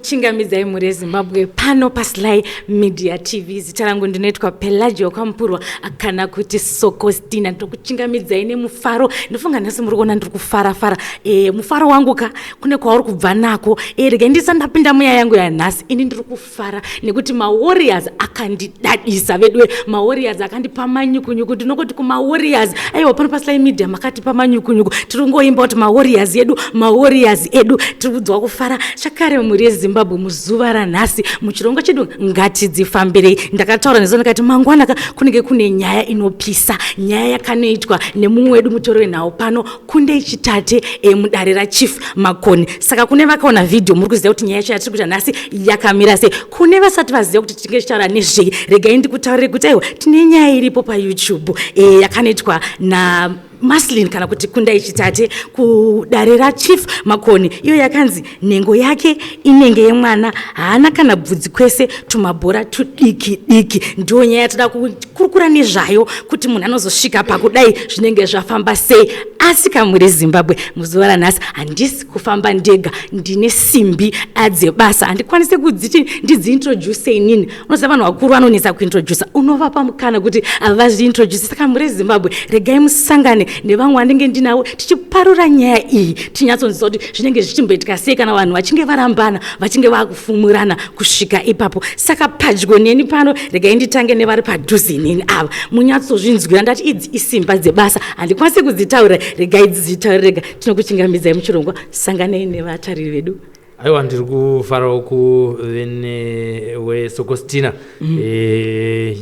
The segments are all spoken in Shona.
Tinokuchingamidzai mhuri yeZimbabwe pano paSly Media TV. Zita rangu ndinoitwa Pelagio Kwamupurwa kana kuti Sokostina. Ndinokuchingamidzai nemufaro. Ndofunga nhasi muri kuona ndiri kufara fara. E, mufaro wangu ka kune kwauri kubva nako. E, regai ndisati ndapinda muya yangu yanhasi. Ini ndiri kufara nekuti mawarriors akandidadisa veduwe. Mawarriors akandipa manyukunyuku. Ndinokoti kumawarriors, aiwa pano paSly Media makatipa manyukunyuku. Tiri kungoimba kuti mawarriors edu, mawarriors edu. Tiri kudzwa kufara chakare mhuri yeZimbabwe muzuva ranhasi muchirongwa chedu Ngatidzifambirei. Ndakataura nezuva ndikati mangwana ka kunenge kune nyaya inopisa, nyaya yakanoitwa nemumwe wedu mutori wenhau pano Kunde Chitate mudare raChief Makoni. Saka kune vakaona vhidhiyo muri kuziva kuti nyaya yacho yatiri kuita nhasi yakamira sei. Kune vasati vaziva kuti tinge tichitaura nezvei, regai ndikutaurire kuti aiwa tine nyaya iripo paYouTube yakanoitwa na Maslin kana kuti Kundai Chitate kudare raChief Makoni, iyo yakanzi nhengo yake inenge yemwana, haana kana bvudzi kwese, tumabhora tudiki diki. Ndiyo nyaya yatoda kukurukura nezvayo kuti munhu anozosvika pakudai zvinenge zvafamba sei. Asi kamuri Zimbabwe muzuva ranhasi handisi kufamba ndega, ndine simbi dzebasa, handikwanisi kudziti ndidziintroduce inini. Unoziva vanhu vakuru vanonetsa kuintroduce, unovapa mukana kuti vazviintroduce. Saka mhuri yeZimbabwe regai musangane nevamwe vandinge ndinavo tichiparura nyaya iyi, tinyatsonzwa kuti zvinenge zvichimboitika sei kana vanhu vachinge varambana, vachinge vakufumurana kusvika ipapo. Saka padyo neni pano regai nditange nevari padhuze neni ava, munyatsozvinzwira. Ndati idzi isimba dzebasa, handikwanisi kudzitaura, regai dzidzitaure rega. Tinokuchingamidzai muchirongwa, sanganei nevatariri vedu. Aiwa, ndiri kufarawo kuve neweSokostina.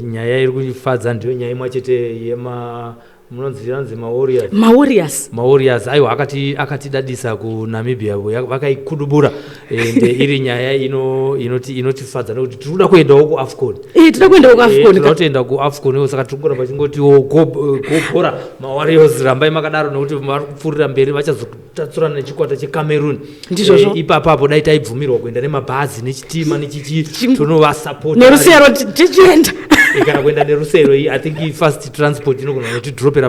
Nyaya iri kufadza ndiyo nyaya imwe chete yema munonzi yanzi mawarriors. Mawarriors. Mawarriors, aiwa, akatidadisa kuNamibia, vakaikudubura. Ende iri nyaya inotifadza nekuti tiri kuda kuendawo kuAfcon. Tinoda kuendawo kuAfcon. Tinoda kutoenda kuAfcon, saka tiri kungoramba chingotiwo go bhora mawarriors, rambai makadaro nekuti vari kupfuurira mberi, vachazotatsurana nechikwata cheCameroon. Ndizvozvo. Ipapapo dai taibvumirwa kuenda nemabhazi nechitima nechichi tonovasapota. Nerusero tichienda. Kana kuenda nerusero, I think fast transport inogona kutidropera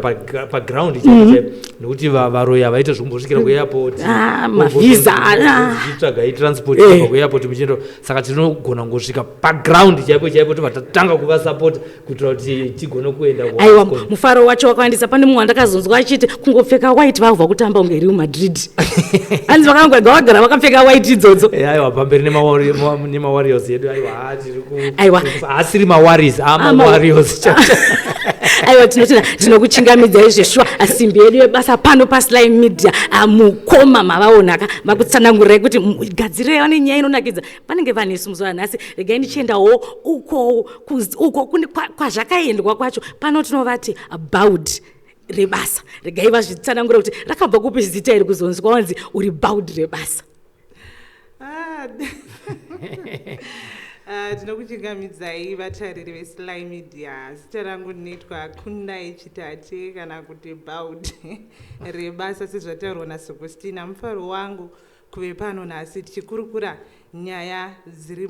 paground chaipo chaipo, nekuti varoyi havaite zvekumbosvikira kuairport. Ah, mavisa, ah. Tsvagai transport kubva kuairport muchienda, saka tinogona kungosvika paground chaipo chaipo tobva tatanga kuvasapota kuitira kuti tigone kuenda Aiwa, kuAfcon. mufaro wacho wakawandisa. Pane mumwe wandakazonzwa achiti kungopfeka white vabva kutamba kunge Real Madrid, hanzi vakangwega vagara vakapfeka white idzodzo. Aiwa, pamberi nemawarriors edu. Aiwa, tiri Aiwa. Haasiri mawarriors, amawarriors. Aiwa, tinotenda, tinokuchingamidzai zveshuwa simbi yedu yebasa pano paSly Media. Mukoma mavaonaka vakutsanangurirai kuti gadzirirai vane nyaya inonakidza vanenge vanesu muzuva nhasi. Regai ndichiendawo uko uko kune kwazvakaendwa kwacho. Pano tinovati baud rebasa, regai vazvitsanangura kuti rakabva kupi zita iri, kuzonzwa wanzi uri baud rebasa. Ah, tinokuchingamidzai vatariri veSly Media. Zita rangu rinoitwa Kundai Chitate kana kuti Baud rebasa sezvataurwa naSokostina. Mufaro wangu kuve pano nhasi tichikurukura nyaya dziri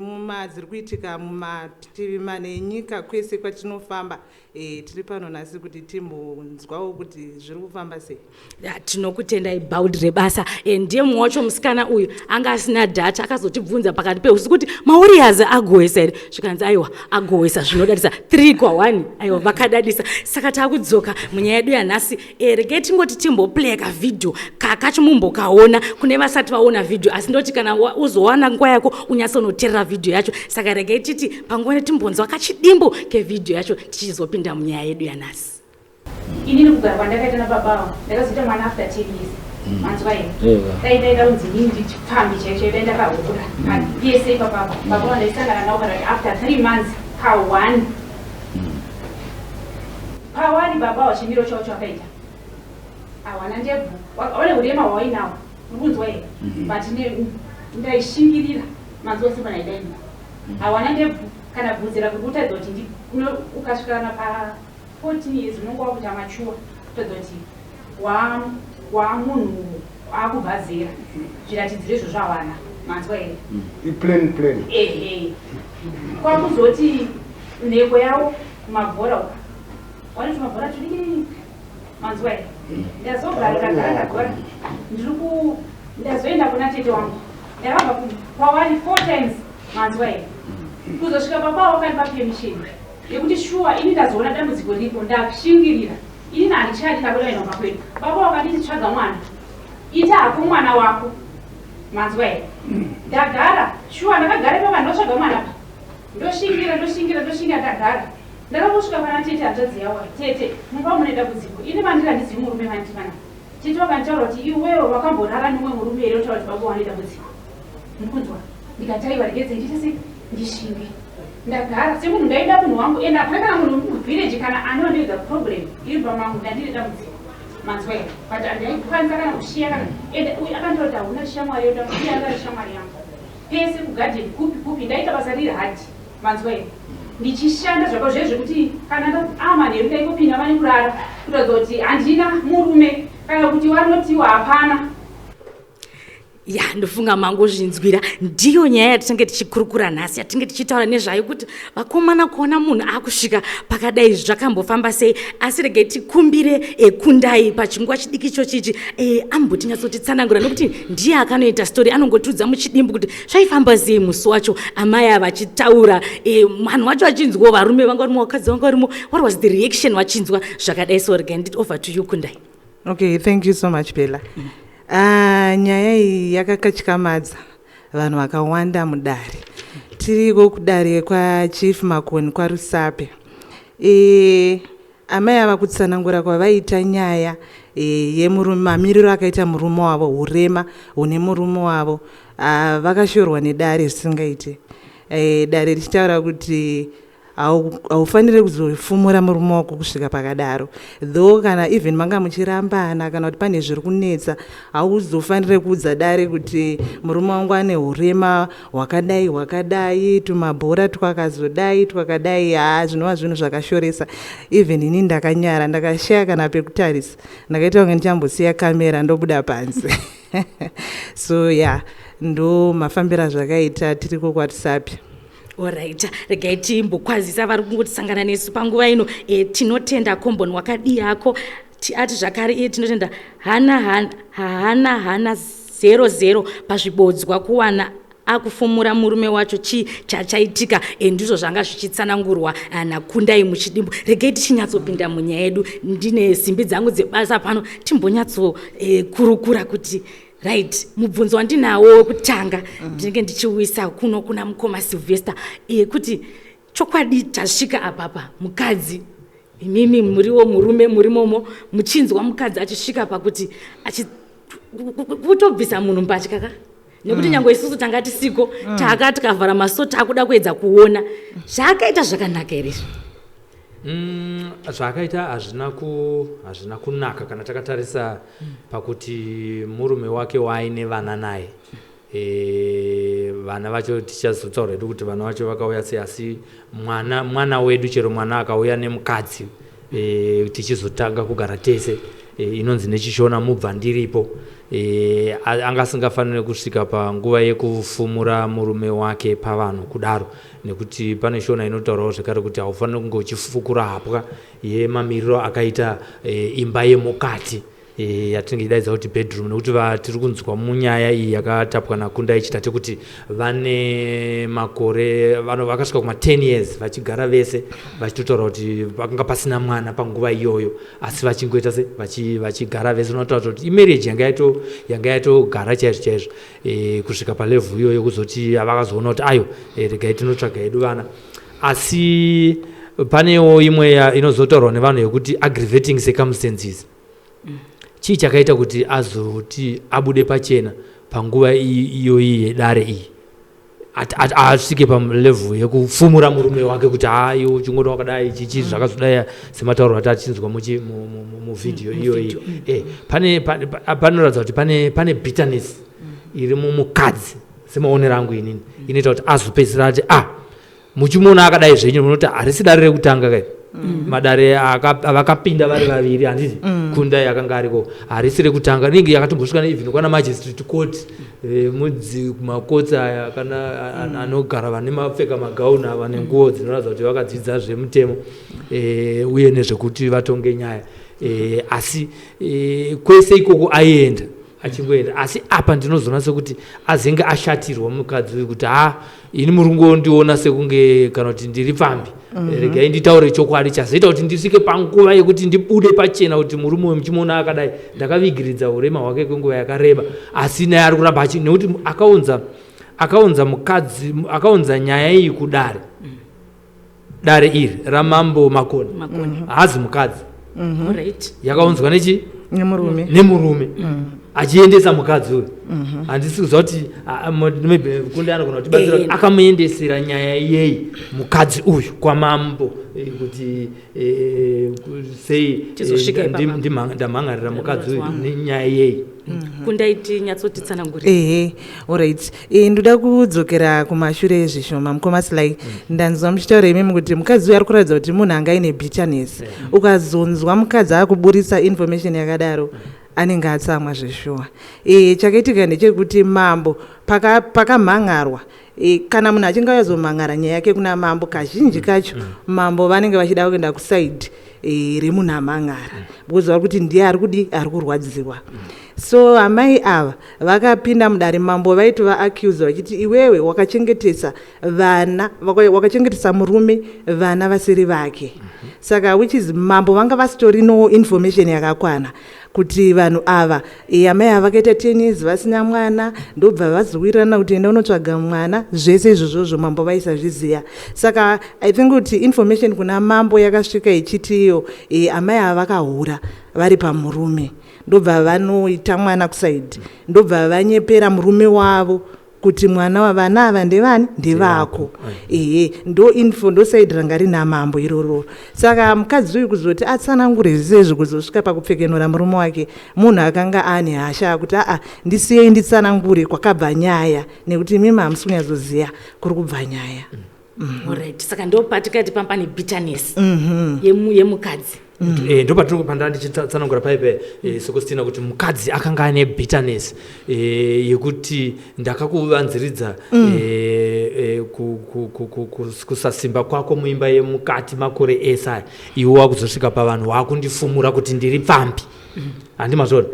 kuitika mumativi mana enyika kwese kwatinofamba. Tiri pano nhasi kuti timbonzwawo kuti zviri kufamba sei. Ya, tinokutendai baud rebasa. Ndiye mumwe wacho musikana uyu anga asina data, akazotibvunza pakati peusiku kuti mawarriors agohwesa here, zvikanzi aiwa, agohwesa zvinodadisa 3 kwa1. Aiwa, vakadadisa. Saka taakudzoka munyaya yedu yanhasi. Regai tingoti timboplaya kavhidhiyo kakacho mumbokaona kune vasati vaona vhidhiyo, asi ndoti kana uzowana nguva yako unyatsonoteerera vhidhiyo yacho. Saka regai titi panguva timbonzwa kachidimbo kevhidhiyo yacho tichizopinda munyaya yedu yanhasi. Inini kugara kwandakaita nababa avo, ndakazoita mwana after 10 years, manzwa here? Dai ndaida kunzi inini ndichipfambi chaicho, dai ndakahura pese ipapapa. Baba avo ndaisangana navo kana kuti after 3 months pa1 pa1. Baba avo chimiro chavo chawakaita hawana ndebvu, wane urema hwawainawo, uri kunzwa here? But ndaishingirira, manzwa? Sepanaidaiva hawana ndebvu kana bvudzi rako kutaridza kuti ukasvika kana pa 14 years unonge wakuita mature, kutaridza kuti wamunhu akubva zera. Zviratidziro izvozvo hawana, manzwa here? Iplain plain. Ehe, kwakuzoti nhengo yavo kumabhora uka wane tumabhora tudiki, manzwa here? Ndazogara ndagara ndagara ndiri ku ndazoenda kuna tete wangu. Ndakabva kwavari four times, manzwa here? Kuzosvika baba wakandipa permission yekuti shuwa ini ndazoona dambudziko riripo, ndashingirira ini, handichadi, ndakuda kuenda kumba kwedu. Baba wakanditi, "Tsvaga mwana, ita hako mwana wako." Manzwa here? Ndagara shuwa, ndakagara ipapa, ndotsvaga mwana pa, ndoshingira, ndoshingira, ndoshingira, ndagara. Ndakambosvika pana tete, hanzvadzi yavo. "Tete, mumba mune dambudziko, ini mandiri handizivi murume vanditi pana." Tete vakanditaura kuti, "Iwewe wakamborara nemumwe murume here utaura kuti baba wane dambudziko?" Mukunzwa? Ndikati, "Aiwa, regedzei ndiite sei, ndishinge." Ndagara semunhu ndaida munhu wangu, ende hapana kana munhu muvillage kana anondiudza problem iri pamangu. Ndandine dambudziko, manzwa here? But handaikwanisa kana kushiya kana. Ende uyu akanditora kuti hauna shamwari yoda, uye anga ari shamwari yangu pese, kugadheni, kupi kupi. Ndaita basa riri hard, manzwa here? Ndichishanda zvako zve zvekuti kana amanheru ndaingopinda vane kurara, kuratidza kuti handina murume kana kuti wanotiwa hapana. Ya, ndofunga mangozvinzwira. Ndiyo nyaya yatinenge tichikurukura nhasi, yatinenge tichitaura nezvayo, kuti vakomana, kuona munhu akusvika pakadai, zvakambofamba sei? Asi regai tikumbire Kundai pachinguva chidiki ichochichi ambotinyatsotitsanangura, nokuti ndiye akanoita story. Anongotiudza muchidimbu kuti zvaifamba sei musi wacho, amai ava vachitaura, vanhu vacho vachinzwawo, varume vanga varimo, vakadzi vanga varimo. What was the reaction vachinzwa zvakadai? So regai nditi over to you, Kundai. Okay, thank you so much, Bella. Nyaya iyi yakakatyamadza vanhu vakawanda mudare. Tiriko kudare kwaChief Makoni kwaRusape. Amai ava, kutsanangura kwavaita nyaya yemurume, mamiriro akaita murume wavo, urema hune murume wavo, vakashorwa nedare zvisingaite. Dare richitaura kuti haufaniri kuzofumura murume wako kusvika pakadaro, though kana even manga muchirambana kana kuti pane zviri kunetsa, hauzofaniri kuudza dare kuti murume wangu ane urema hwakadai hwakadai, tumabhora twakazodai twakadai. Haa, zvinova zvinhu zvakashoresa. Even ini ndakanyara, ndakashaya kana pekutarisa, ndakaita kunge ndichambosiya kamera ndobuda panze. So yeah, ndo mafambiro azvakaita tiriko kwaRusape. Alright, regai timbokwazisa vari kungotisangana nesu panguva ino. Tinotenda Komboni wakadii hako? Ati zvakare iye tinotenda hana hana hana hana 00 pazvibodzwa kuwana akufumura murume wacho. Chii chachaitika? Ndizvo zvanga zvichitsanangurwa naKundai muchidimbu. Regai tichinyatsopinda munyaya yedu. Ndine simbi dzangu dzebasa pano, timbonyatsokurukura kuti right. Mubvunzo wandinawo wekutanga ndinenge ndichiuisa kuno kuna mukoma Sylvester, kuti chokwadi tasvika apapa, mukadzi, imimi muriwo murume murimomo, muchinzwa mukadzi achisvika pakuti kutobvisa munhu mbatya ka, nekuti nyange isusu tanga tisiko, taka tikavhara maso, takuda kuedza kuona zvaakaita, zvakanaka here izvi? Zvaakaita hazvina kunaka kana takatarisa pakuti murume wake waaine vana naye. Vana vacho tichazotaura hedu kuti vana vacho vakauya sei, asi mwana mwana wedu, chero mwana akauya nemukadzi, tichizotanga kugara tese, inonzi neChishona mubva ndiripo. Anga asingafaniri kusvika panguva yekufumura murume wake pavanhu kudaro, nekuti pane Shona inotaurawo zvekare kuti haufaniri kunge uchifukura hapwa yemamiriro akaita imba yemukati, yatinenge tichidaidza kuti bedroom, nekuti tiri kunzwa munyaya iyi yakatapwa naKundai Chitate kuti vane makore vakasvika kuma 10 years vachigara vese, vachitotaura kuti vakanga pasina mwana panguva iyoyo, asi vachingoita se vachigara vese. Unotaura kuti imarriage yanga yatogara chaizvo chaizvo, kusvika palevel iyoyo, kuzoti vakazoona kuti ayo, regai tinotsvaga hedu vana. Asi panewo imwe inozotaurwa nevanhu yekuti aggravating circumstances. Chii chakaita kuti azoti abude pachena panguva iyoyi yedare iyi, asvike palevel yekufumura murume wake kuti haiwo chingoda wakadai, chichi zvakazodai, sematauro ati achinzwa muvhidhiyo iyoyi? Pane panoratidza kuti pane bitterness iri mumukadzi, semaonero angu inini, inoita kuti azopedzisira ati, ah, muchimuona akadai zvenyu, munoti harisi dare rekutanga kai. Madare avakapinda vari vaviri, handiti? Kundai akanga ariko, harisi rekutanga. Rinenge yakatombosvika even kwana magistrate court, mudzi makotsi aya kana anogara vane mapfeka magauni ava nenguo dzinoratidza kuti vakadzidza zvemutemo, uye nezvekuti vatonge nyaya. Asi kwese ikoko aienda. Achingoenda, asi apa ndinozoona sekuti azenge ashatirwa mukadzi uyu kuti ha, ini muri kungondiona sekunge kana kuti ndiri pfambi. Regai nditaure chokwadi chazoita kuti ndisvike panguva yekuti ndibude pachena kuti murume uyu muchimuona akadai, ndakavigiridza urema hwake kwenguva yakareba, asi naye ari kuramba achi nekuti akaunza mukadzi, akaunza nyaya iyi kudare, dare iri ramambo Makoni. Makoni. Haazi mukadzi. Yakaunzwa nechi? Nemurume. Nemurume achiendesa mukadzi uyu. Handisi kuziva kuti maybe kunde anogona kutibatsira. Akamuendesera nyaya iyeyi mukadzi uyu kwamambo, kuti sei Tizosvika ipapa. ndamhangarira mukadzi uyu wangu. nenyaya iyeyi. Kundaiti nyatsotitsanangurira. Ehe, alright. Ndoda kudzokera kumashure zvishoma, mukoma Sly. Ndanzwa muchitaura imimi kuti mukadzi uyu ari kuratidza kuti munhu anga aine bitterness. Ukazonzwa mukadzi akuburisa information yakadaro, anenge atsamwa zveshuwa. Chakaitika ndechekuti mambo pakamhan'arwa, kana munhu achinge azomhan'ara nyaya yake kuna mambo, kazhinji kacho mambo vanenge vachida kuenda kusaidi remunhu amhan'ara, because vari kuti ndiye ari kudi, ari kurwadziwa. So amai ava vakapinda mudare, mambo vaitova-accuse vachiti, iwewe wakachengetesa vana, wakachengetesa murume vana vasiri vake. Saka which is mambo vanga vasitori no information yakakwana kuti vanhu ava, amai ava vakaita 10 years vasina mwana, ndobva vazowirirana kuti enda unotsvaga mwana. Zvese izvozvozvo mambo vaisazviziva. Saka I think kuti information kuna mambo yakasvika ichiti iyo, amai ava vakahura vari pamurume, ndobva vanoita mwana kusaidi, ndobva vanyepera murume wavo kuti mwana wavana ava ndevani, ndevako. Ehe, ndo info, ndo side ranga rina mambo iroro. Saka mukadzi uyu kuzoti atsanangure zvese izvo, kuzosvika pakupfekenura murume wake, munhu akanga ane hasha akuti, aa, ndisiyei nditsanangure kwakabva nyaya, nekuti imimi hamusi kunyatsoziva kuri kubva nyaya. Alright, saka ndo patikati pane bitterness yemukadzi. Ndo patino ndichitsanangura paipe, Sokostina, kuti mukadzi akanga ane bitterness yekuti ndakakuvanziridza kusasimba kwako muimba yemukati makore ese aya, iwe wakuzosvika pavanhu wakundifumura kuti ndiri pfambi. Handi mazvona?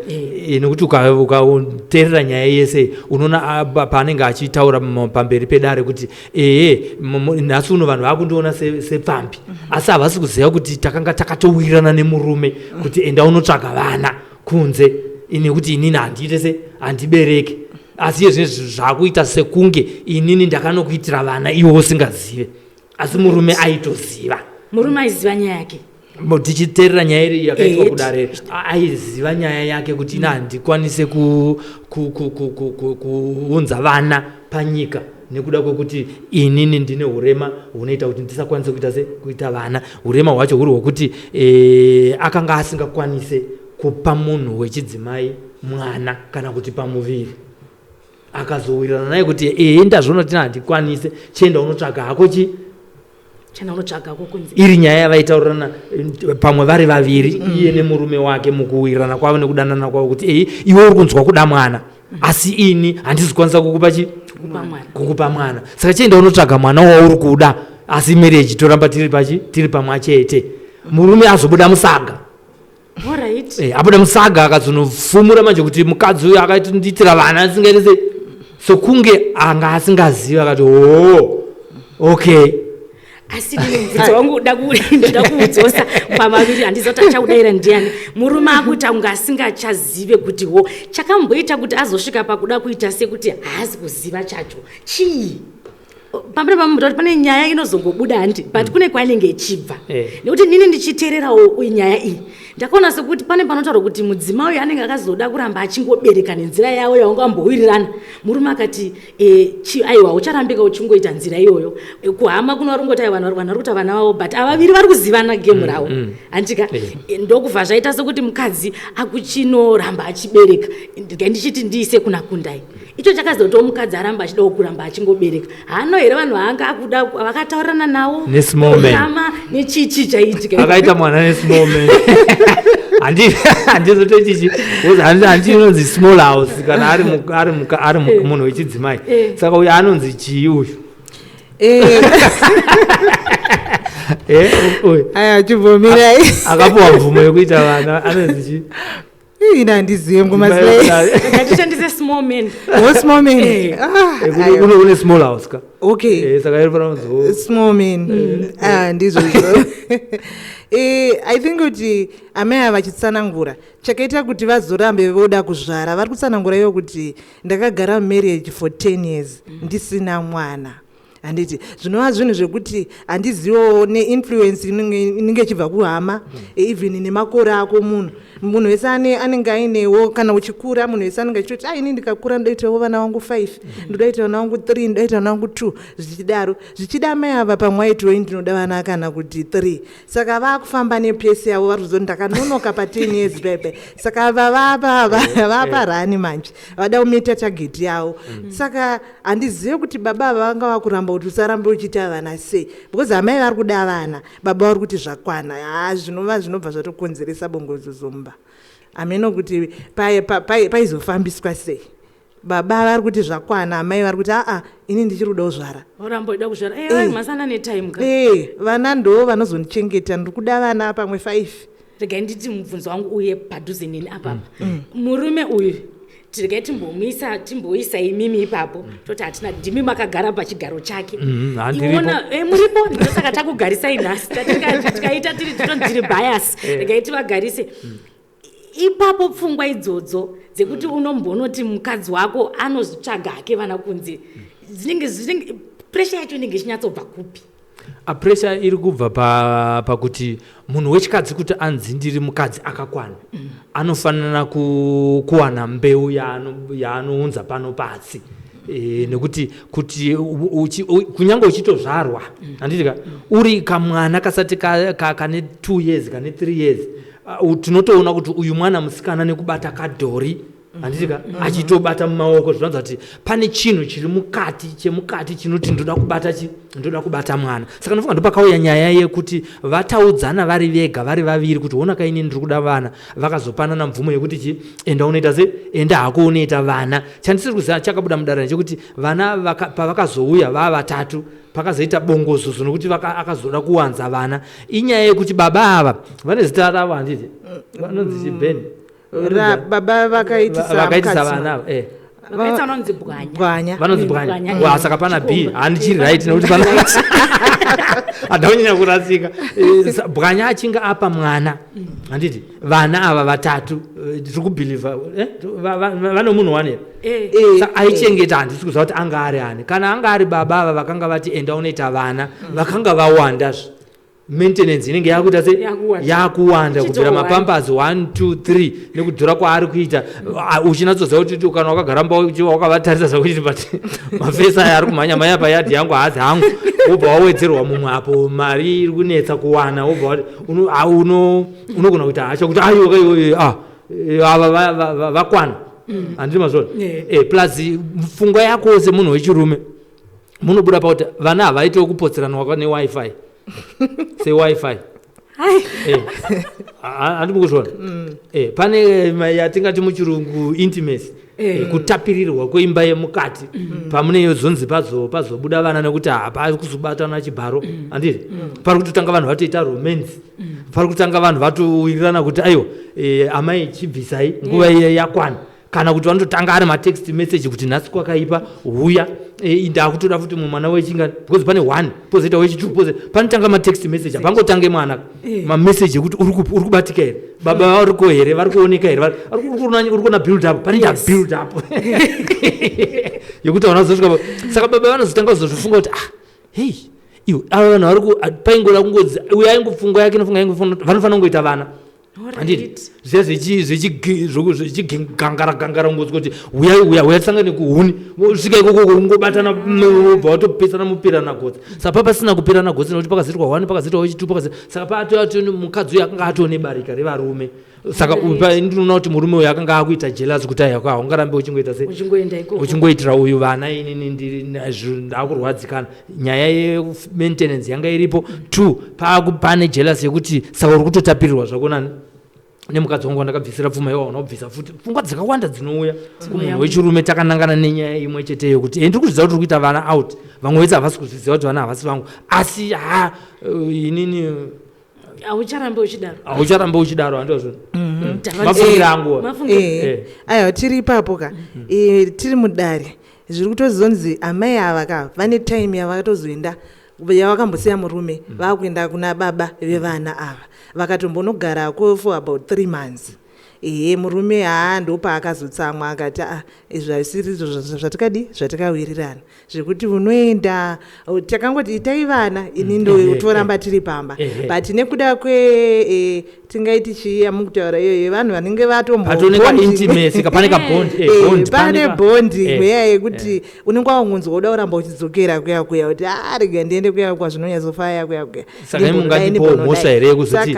Nekuti ukateerera nyaya yese, unoona paanenge achitaura pamberi pedare kuti ehe, nhasi uno vanhu vakundiona sepfambi, asi havasi kuziva kuti takanga takatowirirana nemurume kuti enda unotsvaga vana kunze, nekuti inini handiite se handibereke. Asi iye zvinezvi zvakuita sekunge inini ndakanokuitira vana iwe usingazive, asi murume aitoziva. Murume aiziva nyaya yake. Tichiteerera nyaya iri yakaitwa kudare, aiziva nyaya yake kuti ina handikwanise kuunza vana panyika nekuda kwekuti inini ndine urema hunoita kuti ndisakwanise kuita se kuita vana. Urema hwacho huri hwekuti akanga asingakwanise kupa munhu wechidzimai mwana kana kuti pamuviri. Akazowirirana naye kuti ehe, ndazviona kuti handikwanise, chienda unotsvaga hako chi Chana unotsvagako kunze. Iri nyaya yavaitaurirana, pamwe vari vaviri, iye nemurume wake, mukuwirirana kwavo nekudanana kwavo kuti ei, iwe uri kunzwa kuda mwana, asi ini handisi kukwanisa kukupa chi Kupa mwana. Kukupa mwana, saka chienda unotsvaga mwana wauri kuda, asi marriage toramba tiri pachi tiri pamwe chete. Murume azobuda musaga. Abuda musaga, akazonofumura manje kuti mukadzi uyu akatindiitira vana asingaiti sei, sokunge anga asingazivi. Akati, oo, okay. Asi ndine mubvunzo wangu, ndoda kuudzosa pamaviri. Handiziva kuti achaudayira ndiani. Murume akuita kunge asingachazive kuti wo chakamboita kuti azosvika pakuda kuita sekuti haasi kuziva chacho chii. Pamberi pamwe kuti pane nyaya inozongobuda, handi, but kune kwainenge ichibva. Nekuti nini ndichiteererawo nyaya iyi, ndakaona sekuti pane panotaurwa kuti mudzimai uyu anenge akazoda kuramba achingobereka nenzira yavo yavanga vambowirirana. Murume akati, aiwa, ucharambika uchingoita nzira iyoyo. Kuhama kuno vari kungoti, aiwa, vanhu vari kuita vana vavo, but avaviri vari kuzivana gemu ravo, handika? Ndokubva zvaita sekuti mukadzi akuchinoramba achibereka. Ndika ndichiti ndiise kuna Kundai, icho chakazotiwo mukadzi aramba achidawo kuramba achingobereka, haano here vanhu vaanga akuda vakataurirana nawo? Nesmall man. Hama nechichi chaiitika. Akaita mwana nesmall man. Handizotochichi handi inonzi small house kana ari munhu wechidzimai. Saka uyu anonzi chii uyu? Uyu Aya, chibvomirai. Akapiwa mvumo yekuita vana anonzi chii? Ii, ini handizive ngoma Slay. Ngatishandise small man. Oh, small man. Eh. Ah, aiwa. Une small house ka. Okay. Saka iri fana kunzi Small man. Ah, ndizvozvo. I think kuti amai ava vachitsanangura chakaita kuti vazorambe voda kuzvara, vari kutsanangura ivo kuti ndakagara mumarriage for 10 years ndisina mwana, handiti? Zvinova zvinhu zvekuti handiziviwo neinfluence inenge ichibva kuhama, even nemakore ako. Munhu wese anenge ainewo, kana uchikura, munhu wese anenge achitoti, "A, ini ndikakura ndoitawo vana vangu 5, ndodaita vana vangu 3, ndodaita vana vangu 2," zvichidaro. Zvichida amai ava pamwe aitiwo, "Ndinoda vana kana kuti 3." Saka vaakufamba nepace yavo, vari kuzoti ndakanonoka pa10 years pepe. Saka vapa rani manje vada kumeeta target yavo. Saka handizive kuti baba ava vanga vakuramba kuti usarambe uchiita vana sei, because amai vari kuda vana, baba vari kuti zvakwana. Ha, zvinova zvinobva zvatokonzeresa bongozozo mumba. Hameno kuti paizofambiswa sei. Baba vari kuti zvakwana, amai vari kuti, "Aa, ini ndichiri kuda kuzvara." Oramba uida kuzvara. Masana netime ka. E, vana ndo vanozondichengeta, ndiri kuda vana pamwe 5. Regai nditi mubvunzo wangu uye padhuze neni apapa. Murume uyu, regai timbomuisa, timboisa imimi ipapo, toti hatina, ndimi makagara pachigaro chake. Handiripo. Iwona, muripo, ndosaka takugarisai nhasi. Tikaita tiri titonzi tiri bias. Regai tivagarise ipapo. Pfungwa idzodzo dzekuti unombonoti mukadzi wako anozvitsvaga hake vana kunze, dzinenge pressure yacho inenge ichinyatsobva kupi? Pressure iri kubva pakuti munhu wechikadzi, kuti anzi ndiri mukadzi akakwana, anofanira kuwana mbeu yaanounza pano pasi. Nekuti kuti kunyange uchitozvarwa, handiti ka, uri kamwana kasati kane 2 years, kane 3 years, tinotoona kuti uyu mwana musikana nekubata kadhori, handiti ka, achitobata mumaoko, zvinoratidza kuti pane chinhu chiri mukati chemukati chinoti ndoda kubata chi ndoda kubata mwana. Saka ndofunga ndopakauya nyaya yekuti vataudzana vari vega, vari vaviri, kuti ona kaini, ndiri kuda vana. Vakazopanana mvumo yekuti chi enda unoita se enda hako unoita vana. Chandisiri kuziva chakabuda mudare ndechekuti vana pavakazouya vava vatatu, pakazoita bongozozo nokuti akazoda kuwanza vana. Inyaya yekuti baba ava vane zita ravo, handiti? Vanonzi chiben. Baba vakaitisa vakaitisa mukadzi. Vana ava. Vakaitisa vanonzi Bwanya. Bwanya. Vanonzi Bwanya. Bwanya, Wa, saka pana B. Chikomba. Handichiri right nekuti pana handaunyanya kurasika. Bwanya achinge apa mwana, handiti, vana ava vatatu, tiri kubhilivha vane munhu one here? Aichengeta, handisi kuziva kuti anga ari ani. Kana anga ari baba ava vakanga vati enda unoita vana, vakanga vawandazve, maintenance inenge yakuita se Yakuwanda. yakuwanda kubvira Ichitowanda. mapampers 1 2 3 nekudhura kwaari kuita. Ah, uchinatsoziva kuti kana wakagara mba wakavatarisa zvakuti, but mafesi aya ari kumhanya mhanya payadhi yangu haazi hangu, wobva wawedzerwa mumwe apo, mari iri kunetsa kuwana, wobva wati unogona kuita hasha kuti aiwa, iwe, ah, ava vakwana, handiti mazvona? Plus pfungwa yako semunhu wechirume munobuda pakuti vana havaitewo kupotseranwa neWiFi, seWiFi. Handi mukuzviona? Pane yatingati muchirungu intimacy, kutapirirwa kweimba yemukati pamune zonzi pazobuda vana, nekuti hapari kuzobatana chibharo, handiti? Pari kutotanga vanhu vatoita romance, pari kutanga vanhu vatowirirana kuti aiwa, amai chibvisai, nguva iya yakwana, kana kuti vanototanga ari matext message kuti nhasi kwakaipa, huya, ndakutoda futi mumwe mwana wechingani, because pane one, pozoita wechitu, panotanga matext message, hapangotange mwana. Mameseji ekuti uri kupi, uri kubatika here, baba variko here, vari kuoneka here, uri kuona build up, panoita build up yekuti vanhu vazosvika saka baba vanozotanga kuzozvifunga kuti, ah, hei, iwe, ava vanhu vari paingoda kungodzi uyo aingopfungwa yake inofunga aingofunga kuti vanofanira kungoita vana, handiti? Zviya zvechigangara gangara, kungozwa kuti uyai, uya, uya, tisangane kuhuni, svika ikoko kungobatana, wobva watopesana, mupirana gotsi. Saka papasina kupirana gotsi nekuti pakazoitwa one, pakazoitwa wechitu, saka mukadzi uyu akanga atone barika revarume. Saka ndinoona kuti murume uyu akanga akuita jealous kuti aiwa, haungarambe uchingoita se Uchingoenda ikoko. Uchingoitira uyu vana, inini ndakurwadzikana. Nyaya yemaintenance yanga iripo. Two, pane jealous yekuti saka uri kutotapirirwa zvako nani, nemukadzi wangu wandakabvisira pfuma, iwa unobvisa futi. Pfungwa dzakawanda dzinouya kumunhu wechirume takanangana nenyaya imwe cheteyo kuti ndiri kuzviziva kuti uri kuita vana out, vamwe vese havasi kuzviziva kuti vana havasi vangu, asi ha, inini Haucharambe uchidaro. Haucharambe uchidaro, handizvo? Tava- Mafungiro angu. Mafungiro. Aiwa, tiri ipapo ka. Tiri mudare, zviri kutozonzi amai ava ka vane time yavakatozoenda, yavakambosiya murume, vakuenda kuna baba vevana ava, vakatombonogara for about 3 months. Ehe, murume haa, ndopaakazotsamwa akati, "A, izvi hazvisiri izvo zvatikadi zvatakawirirana zvekuti unoenda. Takangoti itai vana, ini ndotoramba tiri pamba." But nekuda kwe tingaiti chii yamukutaura iyoyo, vanhu vanenge Patone kaintimacy, pane kabond. Bond, pane bond mweya yekuti unenge wakungonzwa uda kuramba uchidzokera kuya kuya, kuti a, rega ndiende kuya kwazvinonyatsofaya kuya kuya. Saka imi mungandipawo mhosva here yekuzoti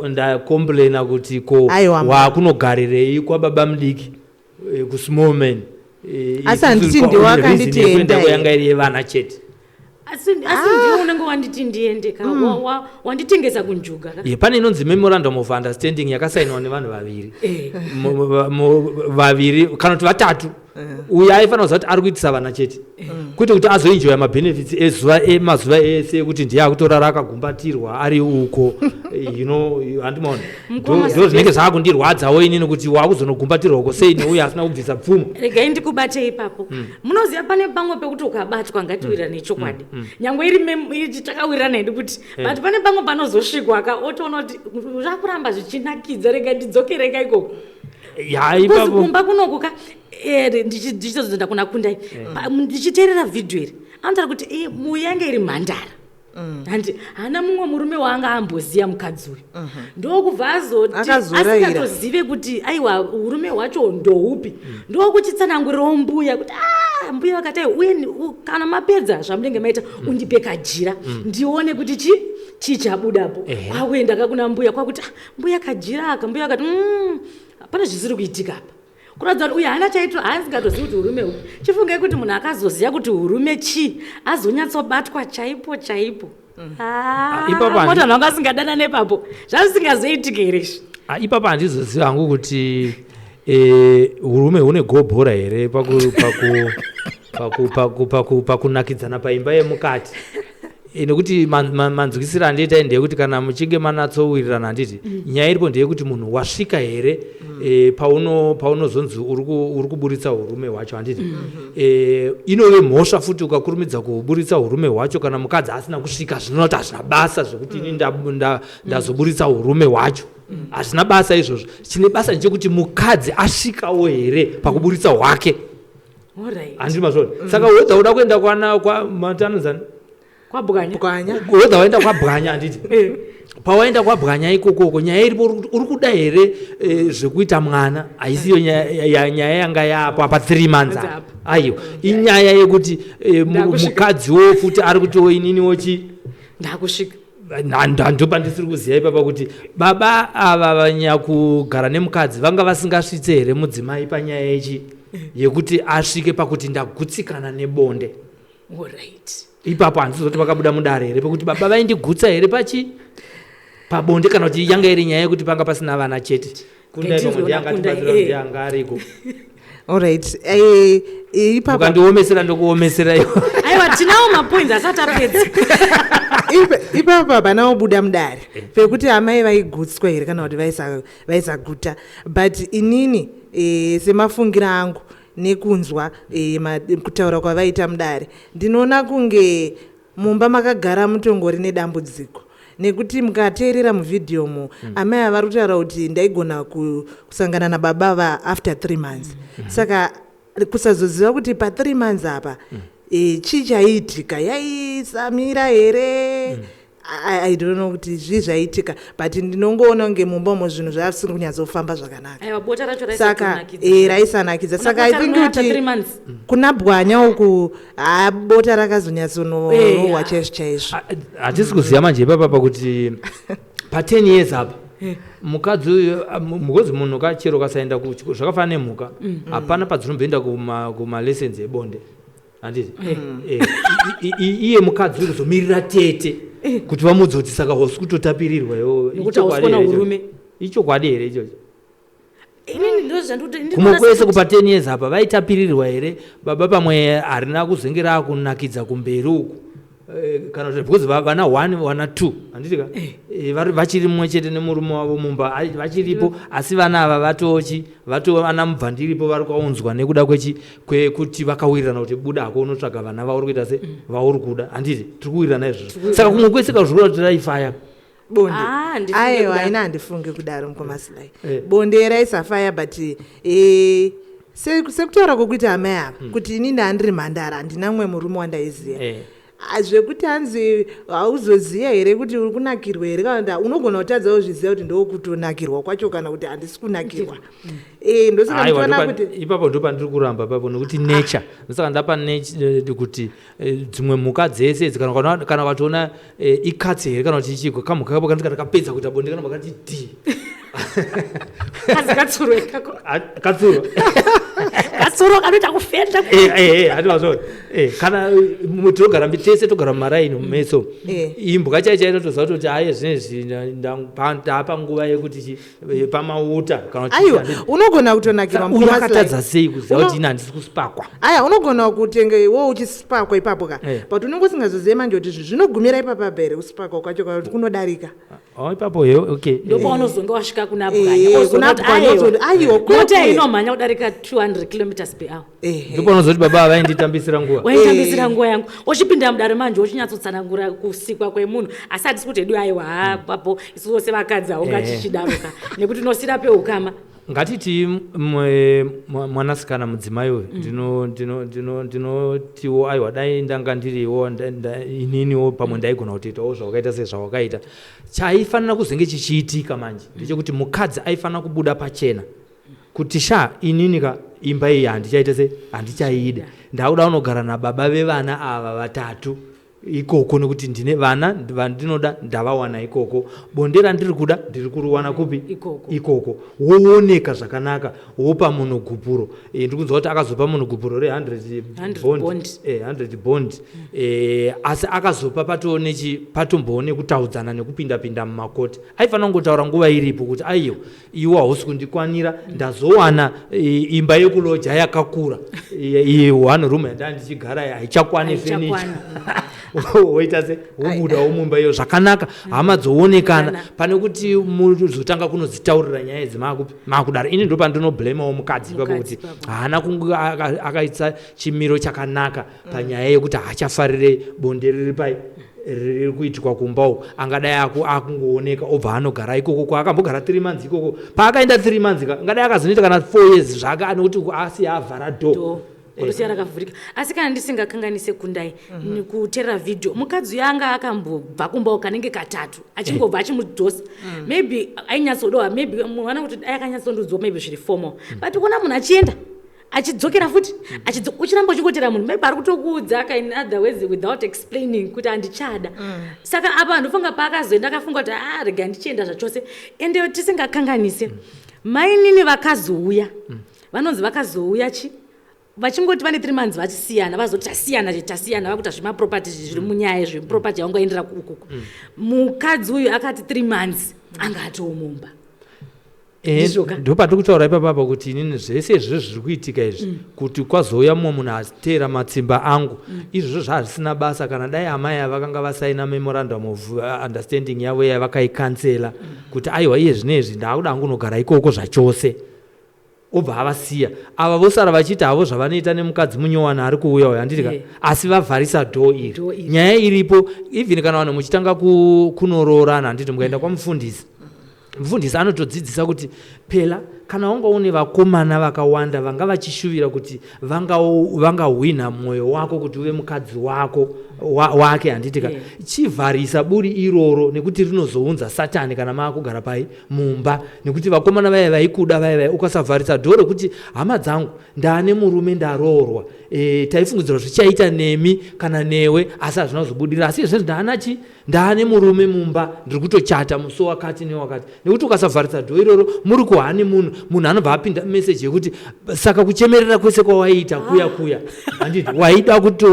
ndacomplaina kuti ko Aiwa. wakunogarirei kwababa mudiki, kusmall man? Asi handiti ndiwe wakanditi enda here? Yanga iri yevana chete. Asi ndiwe unenge wanditi ndiende ka. Wanditengesa kunjuga ka. Ye, pane inonzi memorandum of understanding yakasainwa nevanhu vaviri. Vaviri kana kuti vatatu. Uyo aifanira kuziva kuti ari kuitisa vana chete, kwete kuti azoenjoya mabenefits ezuva, emazuva ese ekuti ndiye akutorara akagumbatirwa ari uko, handimaona? Mukoma. Ndo zvinenge zvaakundirwadzawo inini kuti wakuzonogumbatirwa uko sei neuyo asina kubvisa pfuma. Regai ndikubate ipapo. Munoziva pane pamwe pekuti ukabatwa, ngatiwirirane chokwadi, nyangwe iri takawirirana hedu kuti, but pane pamwe panozosvikwa ka, otoona kuti zvakuramba zvichinakidza, rega ndidzokereka ikoko. Ya. Because Ipapo kumba kunoku ka, ndichitozoenda kuna Kundai. Ndichiteerera vhidhiyo iri, anotaura kuti muyange iri mhandara, handi hana mumwe murume waanga amboziya mukadzi uyu, ndokubva azoti Akazoraira. asingatozive kuti aiwa, urume hwacho ndoupi, ndokuchitsanangurirawo mbuya kuti a, mbuya vakati, "Aiwa, uye kana mapedza zvamunenge maita, undipe kajira ndione kuti chi chichabudapo." Kwakuenda kakuna mbuya, kwakuti, "Ah, mbuya, kajira aka." Mbuya vakati, pane zvisiri kuitika apa." Kuratidza kuti uyu haana chaito, haasingatozivi kuti urume upi. Chifungai kuti munhu akazoziva kuti urume chii, azonyatsobatwa chaipo chaipo. Ah, ipapo Mota vanhu vanga vasingadana nepapo, zvazvisingazoitiki here izvi? Ah, ipapo handizoziva hangu kuti urume hune gobhora here paku paku paku paku paku pakunakidzana paimba yemukati. Nekuti manzwisiro andiita ndeyekuti kana muchinge manatsowirirana, handiti nyaya iripo ndeyekuti munhu wasvika here paunozonzi uri kuburitsa urume hwacho, handiti? Inove mhosva futi ukakurumidza kuburitsa urume hwacho kana mukadzi asina kusvika. Zvinoti hazvina basa zvekuti ini ndazoburitsa urume hwacho, hazvina basa izvozvo. Chine basa ndechekuti mukadzi asvikawo here pakuburitsa hwake. Handiti mazvona? Saka whether uda kuenda kwana kwa matanonzani Kwabwanya. Bwanya. Whether waenda kwabwanya, handiti pawaenda kwabwanya ikokoko, nyaya iripo uri kuda here zvekuita mwana? Haisiyo nyaya yanga yapo apa 3 months apa. Apa. Aiwa, inyaya yekuti Ndakusvika. mukadziwo futi ari kutiwo ininiwo chi Ndakusvika. Ndopandisiri kuziva ipapa kuti baba ava vanyakugara nemukadzi vanga vasingasvitse here mudzimai panyaya yechi yekuti asvike pakuti ndagutsikana nebonde. Ipapo handizoti vakabuda mudare here pekuti baba vaindigutsa here pachi pabonde, kana kuti yanga iri nyaya yekuti panga pasina vana chete. Kundai pamwe Ngatizoona ndiye angatibatsira. Kundai, Ndiye anga ariko. Allright, ipapa Mukandiomesera ndokuomesera iwo. Aiwa, tinawo mapoints asati apedza. Ipapa hapana kubuda mudare pekuti amai vaigutswa here kana kuti vaisaguta, but inini semafungira angu nekunzwa kutaura kwavaita mudare, ndinoona kunge mumba makagara mutongori nedambudziko, nekuti mukateerera muvhidhiyo mo, amai ava vari kutaura kuti ndaigona kusangana nababa va after 3 months. Saka kusazoziva kuti pa3 months apa chii chaiitika, yaisamira here? I don't know kuti zvii zvaiitika, but ndinongoona kunge mumba umo zvinhu zvasiri kunyatsofamba zvakanaka. Aiwa, bota racho Saka raisatonakidza. Raisanakidza. Saka I think After kuti 3 months kuna Bwanya uku, ha, bota rakazonyatsonorohwa chaizvo chaizvo. Hatisi kuziva manje ipapa pakuti pa10 years apa mukadzi uyu, because munhu kachero kasaenda zvakafanana nemhuka, hapana padzinomboenda kumalessons ebonde, handiti? Iye mukadzi uri kuzomirira tete kuti vamudze kuti saka hausi kutotapirirwa iwewe. Nekuti hausi kuona urume. Ichokwadi here ichocho? Inini ndozvandikuti. Kumwe kwese kupa 10 years apa vaitapirirwa here baba? Pamwe harina kuzenge raakunakidza kumberi uku. Kana kuti because vana 1 vana 2, handiti ka? Vachiri mumwe chete nemurume wavo mumba, vachiripo, asi vana ava vatochi vato vana mubvandiripo vari kwaunzwa nekuda kwechi kwekuti vakawirirana kuti buda hako unotsvaga vana vauri kuita se vauri kuda, handiti? Tiri kuwirirana izvozvo. Saka kumwe kwese kazvikuda kuti raifaya. Bonde? Ah, handifunge Aiwa. kudaro. Haina, handifungi kudaro, mukomasilai. Bonde raisafaya, but sekutaura kwokuita amai ava kuti inini handiri mhandara, handina mumwe murume wandaiziva. Ah, zvekuti hanzi hauzoziva here kuti uri kunakirwa here, kana kuti unogona kutadza kuzviziva kuti ndokutonakirwa kwacho kana kuti handisi kunakirwa. Ndosaka Aiwa, muchiona kuti ipapo ndo pandiri kuramba ipapo, nekuti nature, ndosaka ndapa kuti dzimwe mhuka dzese idzi, kana ukatoona ikatsi here kana kuti chiko kamhuka kapo kanoti kana kapedza kuita bonde kana vakati d Kazi katsuro ikako. Ah, katsuro. Katsuro kanoita kufenda. Hati mazvona, kana tinogara tese, togara mumaraini mumeso. Imbwa chai chai inotoziva kuti aye zvinezvi ndapa nguva yekuti pamauta kana kuti Aiwa, unogona kutonakirwa, Uyu mukoma Sly. akatadza sei kuziva kuti ini handisi kusipakwa? Aya, unogona kutenge iwo uchisipakwa ipapo ka, but unenge usingazozive manje kuti zvinhu zvinogumira ipapa here kusipakwa kwacho, kana kuti kunodarika. Oh, ipapo he, okay. Ndopaunozonge wasvika kuna Kuna Bwanya, ozoti, aiwa, bwanya, mota kwekwe. inomhanya kudarika 200 kilometers per hour. Ndopaunozoti baba vainditambisira nguva. Waitambisira nguva yangu. Uchipinda mudare manje uchinyatsotsana kusikwa kwemunhu, asi hatisi kuti hedu aiwa, ha papo isuwo sevakadzi haungachichidaroka nekuti unosira peukama. Ngatiti mwanasikana, mudzimai uyu, ndinotiwo aiwa, dai ndanga ndiriwo ininiwo pamwe ndaigona kutoitawo zvawakaita sezvawakaita. Chaifanira kuzenge chichiitika manje ndechekuti mukadzi aifanira kubuda pachena kuti sha, inini ka imba iyi handichaita se handichaida, ndakuda kunogara nababa vevana ava vatatu ikoko, nekuti ndine vana vandinoda, ndavawana ikoko. Bonde randiri kuda ndiri kuriwana kupi? Ikoko. Ikoko. Wooneka zvakanaka, wopa munhu gupuro. Ndiri kunzwa kuti akazopa munhu gupuro re100 100 bond, bond. 100 bond. Asi akazopa patomboone kutaudzana nekupinda-pinda mumakoti. Aifanira kungotaura nguva iripo kuti aiyo, iwe hausi kundikwanira, ndazowana imba yekuloja yakakura. Iyi one room yandaa ndichigara haichakwani furniture. Haichakwani. Woita se wobudawo mumba iyo zvakanaka, hama dzoonekana, Kana. pane kuti muzotanga kunodzitaurira nyaya idzi maakupi maakudaro. Ini ndo pandinoblemawo mukadzi ipapo Mukadzi kuti ipapo. haana kunge akaisa chimiro chakanaka panyaya yekuti haachafarire bonde riri pai riri kuitikwa kumba uku. Angadai akungooneka obva anogara ikoko kwaakambogara 3 months ikoko. Paakaenda 3 months ka, angadai akazonoita kana 4 years zvake, nekuti asiya avhara door. Do kutosiya rakavhurika. Asi kana ndisingakanganise, kundai kuteerera vhidhiyo, mukadzi uyo anga akambobva kumbawo kanenge katatu, achingobva achimudzosa. Maybe ainyatsodowa, maybe mwana kuti dai akanyatsondodzwa, maybe zviri formal, but kuona munhu achienda achidzokera futi, uchiramba uchingotera munhu, maybe ari kutokuudza ka in other ways without explaining kuti handichada. Saka apa ndofunga paakazoenda akafunga kuti a rega ndichienda zvachose. Ende tisingakanganise, mainini vakazouya, vanonzi vakazouya chi vachingoti vane 3 months vachisiyana, vazoti tasiyana, tasiyana, vakuita zvemaproperty zviri munyaya zveproperty yaungaendera ukuku. Mukadzi uyu akati 3 months anga atoomumba. Ndizvo ka? Ndo patiri kutaura ipapapa kuti inini zvese izvozvo zviri kuitika izvi, kuti kwazouya mumwe munhu ateera matsimba angu, izvozvo zvazvisina basa. Kana dai amai ava vakanga vasaina memorandum of understanding yavo yavakaikansela kuti aiwa, iye zvinezvi ndaakuda hangu kunogara ikoko zvachose, obva avasiya ava vosara vachiita havo zvavanoita nemukadzi munyowani ari kuuya uyo, handiti ka? Asi vavharisa door iri. Door iri. Nyaya iripo, even kana vanhu muchitanga kunoroorana, handiti mukaenda kwamufundisi, mufundisi anotodzidzisa kuti pela kana wanga une vakomana vakawanda vanga vachishuvira kuti vangahwina mwoyo wako kuti uve mukadzi wako wake, handiti ka? Chivharisa buri iroro, nekuti rinozounza Satani kana maakugara pai mumba, nekuti vakomana vaya vaikuda vaya vaya, ukasavharisa door rekuti hama dzangu, ndaane murume, ndaroorwa, taifungidzira zvichaita nemi kana newe, asi hazvina kuzobudirira, asi izvezvi ndaana chi ndaane murume mumba, ndiri kutochata musi wakati newakati. Nekuti ukasavharisa door iroro muri kuhani, munhu anobva apinda meseji yekuti saka kuchemerera kwese kwawaiita kuya kuya, handiti waida kuti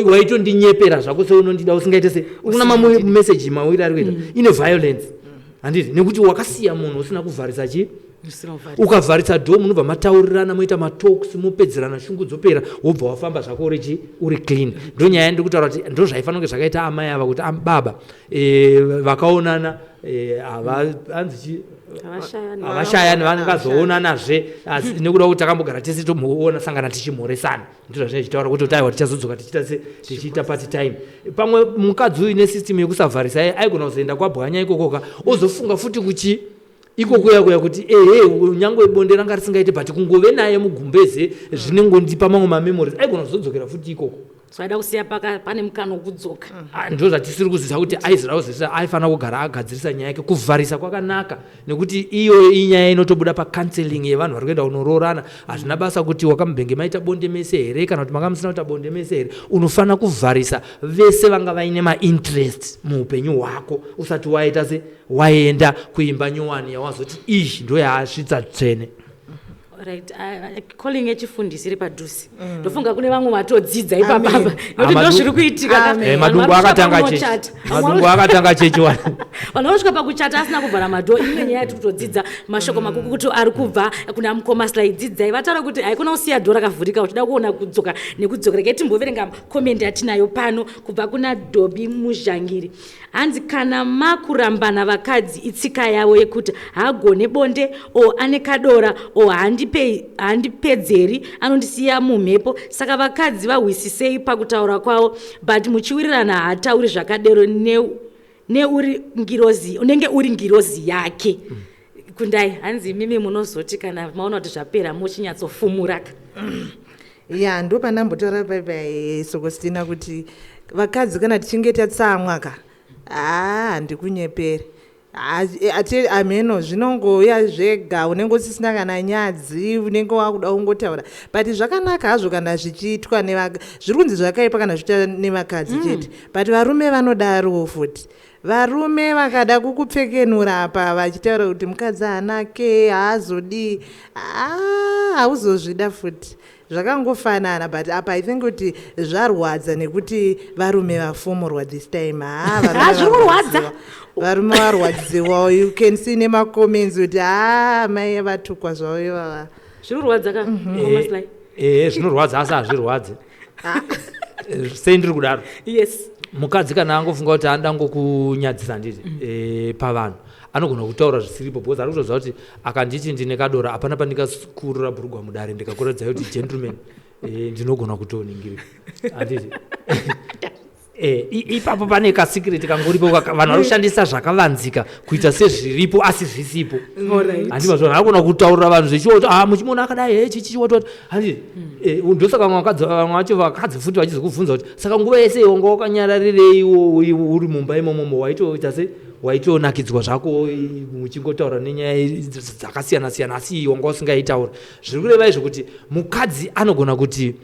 waitondinyepera zvako seunondida usingaite se una mameseji mawiri ari kuita ine violence, handiti? Nekuti wakasiya munhu usina kuvharisa chi Ukavharisa dhoo munobva mataurirana, moita matalks, mopedzerana, shungu dzopera, wobva wafamba zvako uri uri clean. Ndo nyaya yandiri kutaura kuti ndo zvaifanira kunge zvakaita amai ava kuti baba vakaonana, hanzi chi? Havashayani, vangazoonanazve, asi nekuda kuti takambogara tese tomuona sangana tichimhoresana, ndizvo zvazvinenge zvichitaura kuti aiwa, tichazodzoka tichiita se tichiita party time. Pamwe mukadzi uyu nesystem yekusavharisa aigona kuzoenda kwabwanya ikokoka, ozofunga futi kuchi ikokuya kuya kuti ehe, nyange bonde ranga risingaite, but kungove naye mugumbeze zvinengondipa mamwe mamemories, aigona kuzodzokera futi ikoko. So aida kusiya pane mukana wokudzoka. Ah, ndo zvatisiri kuzivisa kuti aizoda kuzivisa. Aifanira kugara agadzirisa nyaya yake. Kuvharisa kwakanaka nekuti iyo inyaya inotobuda pacounseling yevanhu vari kuenda kunoroorana. Hazvina basa kuti wakamubhenge maita bonde mese here kana kuti manga musina kuita bonde mese here, unofanira kuvharisa vese vanga vaine mainterest muupenyu hwako usati waita se waenda kuimba nyowani yawazoti iyi ndo yaasvitsa tsvene. Right, calling yechifundisi iri padhuze. Ndofunga kune vamwe vatodzidza ipapapa nekuti ndo zviri kuitika ka. Madungu akatanga chechi, madungu akatanga chechi wani. Vanhu vanosvika pakuchata asina kuvhara madhoo. Imwe nyaya yatiri kutodzidza, mashoko makukutu ari kubva kuna mukoma Sly. Dzidzai, vataura kuti haikona kusiya dhoo rakavhurika uchida kuona kudzoka nekudzoka. Regai timboverenga comment yatinayo pano kubva kuna Dobi Muzhangiri. Hanzi, kana makurambana, vakadzi itsika yavo yekuti haagone bonde, o ane kadora, o handipedzeri, anondisiya mumhepo. Saka vakadzi vahwisisei pakutaura kwavo, but muchiwirirana haatauri zvakadero neuri ngirozi, unenge uri ngirozi yake. Kundai, hanzi imimi munozoti kana maona kuti zvapera mochinyatsofumuraka. Ya, ndo pandambotaura paipai, Sokostina, kuti vakadzi kana tichinge tatsamwa ka, haa, handikunyeperi, amheno zvinongouya zvega, unenge usisina kana nyadzi, unenge wakuda kungotaura. But zvakanaka hazvo kana zvichiitwa, zviri kunzi zvakaipa kana zvichiitwa nevakadzi chete, but varume vanodarowo futi. Varume vakada kukupfekenura apa vachitaura kuti mukadzi haanake, haazodii, hauzozvida futi, zvakangofanana. But apa I think kuti zvarwadza nekuti varume vafumurwa this time. Ha. Ha, zviri kurwadza. Varume varwadziwa, you can see nemacomments kuti ha, mai vatukwa zvavo ivava. Zviri kurwadza ka, mukoma Sly? Ehe, zvinorwadza asi hazvirwadzi. Sei ndiri kudaro? Yes. Mukadzi kana angofunga kuti anoda ngokunyadzisa, nditi pavanhu anogona kutaura zvisiripo, because ari kutoziva kuti akanditi ndine kadora, hapana pandingakurura bhurugwa mudare ndikakuratidzai kuti gentleman, ndinogona kutoningirika, handiti? Ipapo pane kasecret kangoripo, vanhu vari kushandisa zvakavanzika kuita sezviripo asi zvisipo. Handivazvo, akona kutaurira vanhu zvechiwa kuti ah, muchimuona akadai, he, chichi wati handi. Ndosaka vamwe vakadzi, vamwe vacho vakadzi futi vachizokubvunza kuti saka nguva yese wanga wakanyararireiwo uri mumba imomomo, waitoita se waitonakidzwa zvako muchingotaura nenyaya dzakasiyana siyana, asi wanga usingaitaura. Zviri kureva izvo kuti mukadzi anogona kuti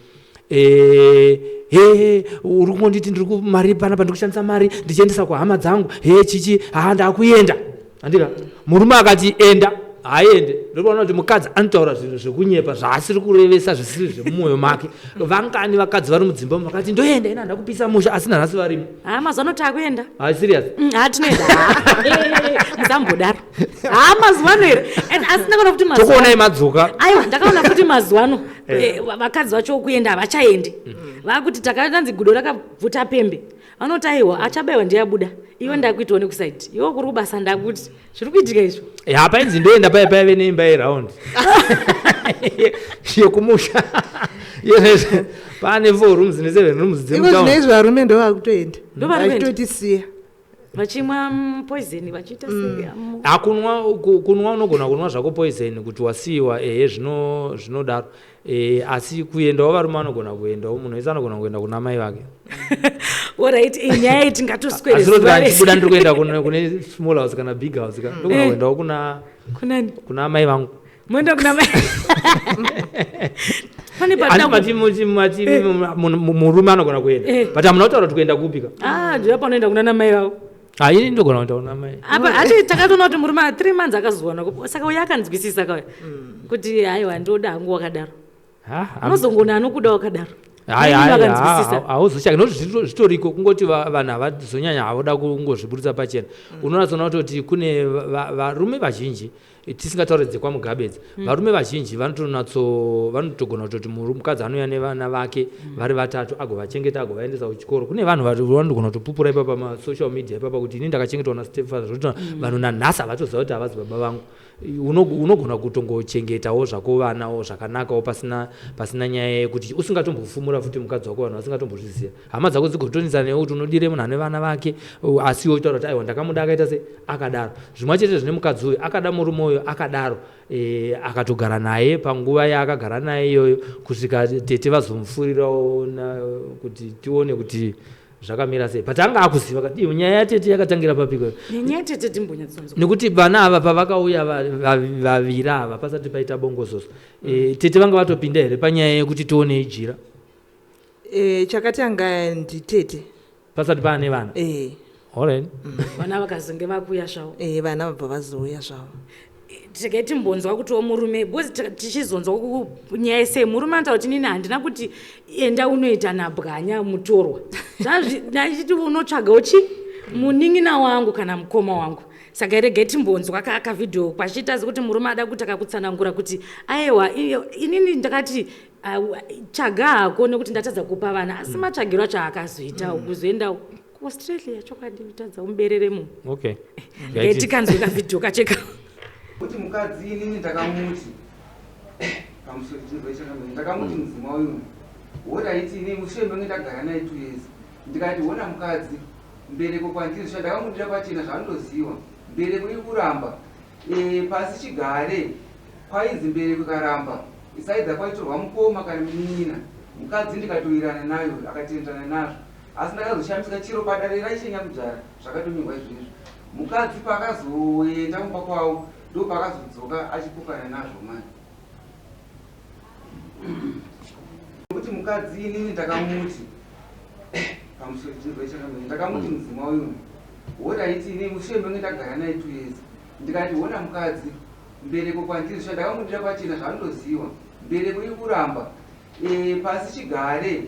he, uri kungonditi ndiri kumari panapa, ndiri kushandisa mari ndichiendesa kuhama dzangu, he, chichi, ha, ndakuenda, handika? Murume akati enda, haaende. Ndopaona kuti mukadzi anotaura zvinhu zvekunyepa zvaasiri kurevesa, zvisiri zvemumwoyo make. Vangani vakadzi vari mudzimba umu vakati ndoenda ina, ndakupisa musha, asi nanhasi varimo. Ha, mazuva ano taakuenda. Hai, serious? Ha, tinoenda, musambodaro. Ha, mazuva ano here? And asi ndakaona futi mazuva Tokuonai madzoka. Aiwa, ndakaona futi mazuva ano vakadzi vacho kuenda havachaendi, vakuti takanzi gudo rakabvuta pembe. Vanoti aiwa, achabayiwa ndiyabuda, iwe ndakuitawo nekusaidi, iwe kuri kubasa, ndakuti zviri kuitika izvo. Ya, painzi ndoenda paya paive neimba yeraundi yekumusha. Yes, pane four rooms neseven rooms. Iko dzemutown. Zvino izvi varume ndo vakutoenda. Ndo vari kuenda. Vachitotisiya. Vachimwa poison, vachiita sei. Ha, kunwa kunwa unogona kunwa zvako poison kuti wasiyiwa, ehe, zvinodaro. Asi kuendawo varume vanogona kuendawo, munhu wese anogona kuenda kuna mai vake. Alright, inyaya iyi tingatoswere Asi zuva kuti rese. ndibuda ndiri kuenda kune small house kana big house ka, ndogona kuendawo kuna Kunani? Kuna mai vangu. Moenda kuna mai pane Asi patida mati murume anogona kuenda, but hamuna kutaura kuti kuenda kupi ka. Ah, ndiyo panoenda kuna namai vavo. Ha, ini ndogona kuenda kuna mai. Apa hati takatoona kuti murume 3 months akazowana, saka uyo akanzwisisa kauya kuti haiwa, ndoda hangu wakadaro. Ha, Unozongona anokuda wakadaro. Hauzoshaki nokuti zvitoriko kungoti vanhu havazonyanya havoda kungozviburitsa pachena. Unoratsoona kutoti kune varume vazhinji, tisingataure dzekwaMugabe idzi, varume vazhinji vanotonatso vanotogona kutoti mukadzi anouya nevana vake vari vatatu, agovachengeta, agovaendesa kuchikoro. Kune vanhu vanogona kutopupura ipapa masocial media ipapa kuti ini ndakachengetwa nastepfather, zvokuti vanhu nanhasi havatoziva kuti havazi baba vangu. Unogona kutongochengetawo zvako vanawo zvakanakawo pasina nyaya yekuti usingatombofumura futi mukadzi wako, vanhu vasingatombozviziva, hama dzako dzigotonisa newe kuti unodire munhu ane vana vake, asi iwe uchitaura kuti aiwa, ndakamuda akaita se akadaro. Zvimwe chete zvine mukadzi uyu, akada murume uyu akadaro, akatogara naye panguva yaakagara naye iyoyo kusvika tete vazomufurirawo kuti tione kuti zvakamira sei, but anga akuziva kati iyo nyaya yatete yakatangira papiko. Nenyaya tete timbonyatsonzwa. Nekuti vana ava pavakauya vaviri ava, pasati paita bongozozo, tete vanga vatopinda here panyaya yekuti tionei jira? Chakatanga nditete. Pasati paane vana? E. Alright. Vana vakazonge vakuya zvavo? E, vana vabva vazouya zvavo. Tike timbonzwa kutiwo murume, because tichizonzwa nyaya sei, murume anotaura kuti nini handina kuti enda unoita nabwanya mutorwa, zvazvichiti unotsvagawo chi munin'ina wangu kana mukoma wangu. Saka regai timbonzwa kavhidhiyo kwachiita sekuti murume ada kuti akakutsanangura kuti aiwa, inini ndakati tsvaga hako nekuti ndatadza kupa vana, asi matsvagiro acho akazoita kuzoenda kuAustralia, chokwadi kutadza umuberere munhu. Regai tikanzwe kavhidhiyo kacheka. Kuti mukadzi inini ndakamuti, pamusoro chinzwa, ndakamuti mudzimai uyu woraiti ini mushure menge ndagara naye 2 years, ndikati wona mukadzi, mbereko kwandiri sva ndakamudira pachena zvaanotoziva, mbereko iri kuramba. Pasi chigare kwainzi mbereko ikaramba isaidza kwaitorwa mukoma kana munin'ina. Mukadzi ndikatoirana nayo akatenderana nazvo, asi ndakazoshamisika chiro padare raishenya kudzvara zvakatonyorwa izvozvo. Mukadzi paakazoenda kumba kwavo ndo paakazodzoka achipokana nazvo mani kuti mukadzi inini ndakamuti, pamusoro chinzwa chakamira, ndakamuti mudzimai uyu woraiti ini mushure menge ndagara naye 2 years, ndikati wona mukadzi, mbereko kwandiri sva ndakamudira pachena zvaanotoziva, mbereko iri kuramba. Pasi chigare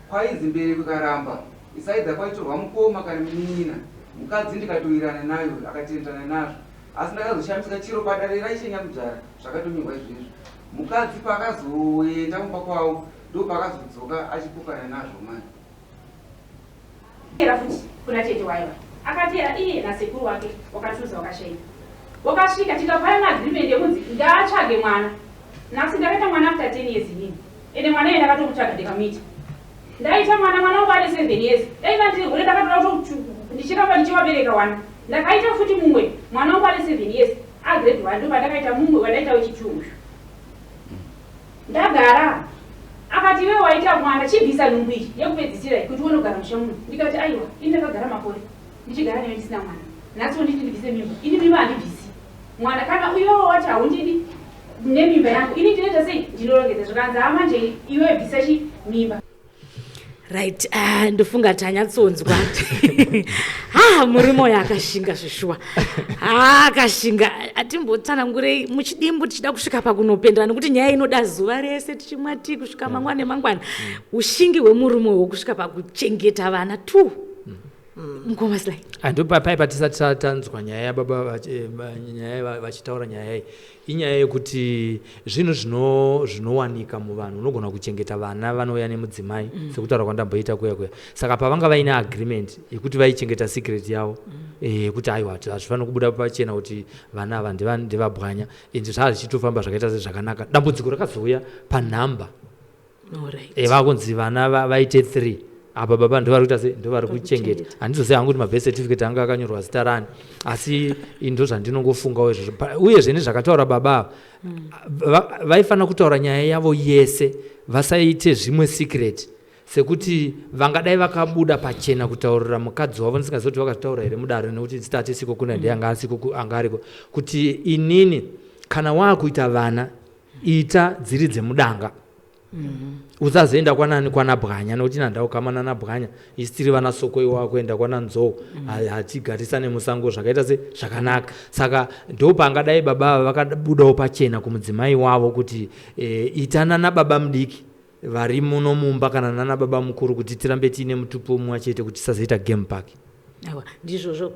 kwainzi mbereko ikaramba isaidza kwaitorwa mukoma kana munin'ina. Mukadzi ndikatoirana nayo akatenderana nazvo, asi ndakazoshamisika chiro padare raishenya kudzvara zvakatonyorwa izvozvo. Mukadzi paakazoenda kumba kwavo ndo paakazodzoka achipokana nazvo mani. Era futi kuna tete waiva akatera iye nasekuru wake wakatuza wakashaika, wakasvika tikapaya maagreement ekunzi ngaatsvage mwana. Nhasi ndakaita mwana after 10 years inini, ende mwana iye ndakatomutsvaga ndikamuita. Ndaita mwana, mwana wangu ane 7 years. Dai ndiri hure ndakatora ndichiramba ndichivabereka wana. Ndakaita futi mumwe mwana wangu ane 7 years, agrade 1, ndo pandakaita mumwe wandaita wechitu uyu. Ndagara akati iwe waita mwana, chibvisa nhumbu iyi yekupedzisira iyi kuti uone kugara musha muno. Ndikati aiwa, ini ndakagara makore ndichigara newe ndisina mwana, nhasi wonditi ndibvise mimba? Ini mimba handibvisi. Mwana kana iwewo wati haundidi nemimba yangu, ini ndinoita sei? Ndinorongedza. Zvikanzi hamanje iwe bvisa chi mimba. Right, ndofunga tanyatsonzwa. Ha, murume uyo akashinga zvishuwa, ha, akashinga. Atimbotsanangurei muchidimbu tichida kusvika pakunopendera, nekuti nyaya inoda zuva rese tichimwa tii kusvika mangwana nemangwana. Ushingi hwemurume uyu hwokusvika pakuchengeta vana two, mukoma Sly? Ando pai patisati tanzwa nyaya yababa nyaya vachitaura nyaya iyi, inyaya yekuti zvinhu zvinowanika muvanhu. Unogona kuchengeta vana vanouya nemudzimai sekutaura kwandamboita kuya kuya. Saka pavanga vaine agreement yekuti vaichengeta secret yavo, yekuti aiwa, hazvifaniri kubuda pachena kuti vana ava ndevabwanya, and zvaa zvichitofamba zvakaita sezvakanaka. Dambudziko rakazouya panhamba. Vakunzi vana vaite 3, apa baba ndo vari kuita se ndo vari kuchengeta. Handizozivi hangu kuti mabirth certificate anga akanyorwa zita rani, asi ndo zvandinongofungawo izvozvo. Uyezve nezvakataura baba ava, vaifanira kutaura nyaya yavo yese, vasaite zvimwe secret, sekuti vangadai vakabuda pachena kutaurira mukadzi wavo. Ndisingazivi kuti vakazvitaura here mudare, nekuti zita asiko kuna ndiye anga asiko anga ariko, kuti inini kana waakuita vana ita dziri dzemudanga, usazoenda kwanani, kwana Bwanya, nokuti nandaukamana naBwanya, isi tiri vana Soko, iwo wakuenda kwana Nzou, hatigarisane musango zvakaita se zvakanaka. Saka ndopangadai baba ava vakabudawo pachena kumudzimai wavo kuti itana nababa mudiki. vari muno mumba kana nana baba mukuru kuti tirambe tiine mutupo mumwe chete kuti tisazoita game park. Aiwa, ndizvozvo.